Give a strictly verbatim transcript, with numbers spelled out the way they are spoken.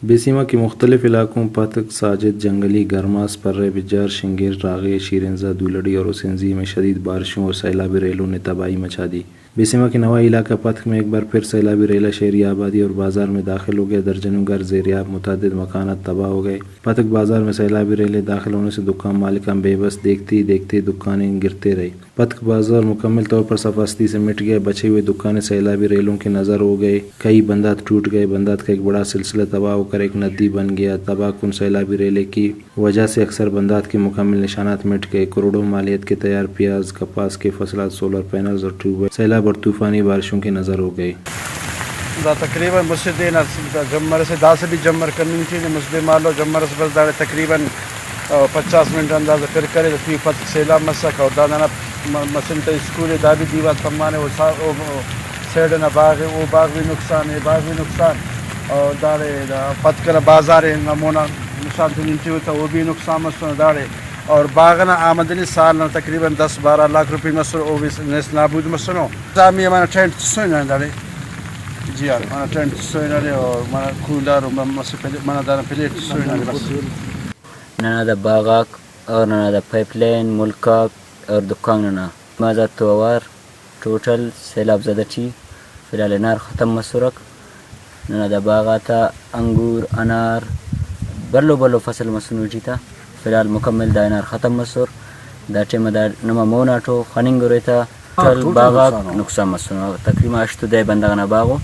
بیسیمہ کے مختلف علاقوں پتک، ساجد، جنگلی، گرماس، پرہ، بجار، شنگیر، راغے، شیرنزہ، دولڑی اور حسین زی میں شدید بارشوں اور سیلابی ریلوں نے تباہی مچا دی۔ بیسیمہ کے نوائی علاقہ پتک میں ایک بار پھر سیلابی ریلہ شہری آبادی اور بازار میں داخل ہو گیا، درجنوں گھر زیر آب، متعدد مکانات تباہ ہو گئے۔ پتک بازار میں سیلابی ریلے داخل ہونے سے دکان مالکان بے بس، دیکھتے ہی دیکھتے دکانیں گرتے رہی۔ پتک بازار مکمل طور پر سفاستی سے مٹ گیا، بچے ہوئے دکانیں سیلابی ریلوں کے نظر ہو گئے، کئی بندات ٹوٹ گئے، بندات کا ایک بڑا سلسلہ تباہ ہو کر ایک ندی بن گیا۔ تباہ کن سیلابی ریلے کی وجہ سے اکثر بندات کے مکمل نشانات مٹ گئے، کروڑوں مالیت کے تیار پیاز، کپاس کے فصلات، سولر پینلز اور ٹیوب ویل سیلاب اور طوفانی بارشوں کے نظر ہو گئے۔ دا تقریباً مسہ دے نا جمر سے، داسہ بھی جمر کننگ ٹی نے، مسہ دے مالو جمر سے، بس داڑے تقریباً، آ، پچاس منٹ اندازہ پر کرے تو تیوہ پتک سیلاب مسک، اور دا ننا م-، مسن تا اسکول ءِ، دا بھی دیوال تمانے، او سا-، او، او سائیڈ ئنا باغ ءِ، او باغ بھی نقصان، اے باغ بھی نقصان، اور داڑے دا پتک ئنا بازار ءِ ہنگا مونا نشان تننگ ٹی او تا، او بھی نقصان مسنو داڑے۔ اور باغ ئنا آمدنی سال نا تقریباً دس بارہ لاکھ روپی مسر، او بھی نیست نابود مسنو۔ سامی ہمانا ٹینٹ تسوئی نا داڑے۔ جی ہاں، ہمانا ٹینٹ تسوئی نا دے اور ہمانا کولر و م-، مسہ پلے-، ہمانا دانا پلیٹ تسوئی نا دے بس۔ ننا دا باغاک اور ننا دا پائپ لائن، ملک آک اور دکان ننا مزات تو اوار ٹوٹل سیلاب زدہ ٹی فی الحال ہنار ختم مسرک۔ ننا دا باغاتا انگور، انار، بھلو بھلو فصل مسنو ٹی تا فی الحال مکمل دا ہنار ختم مسر۔ دا ٹائم دا نما مون آٹو خننگ ارے تا ٹوٹل باغاک نقصان مسنو۔ تقریباً ہشت و دہ بندغ نا باغو۔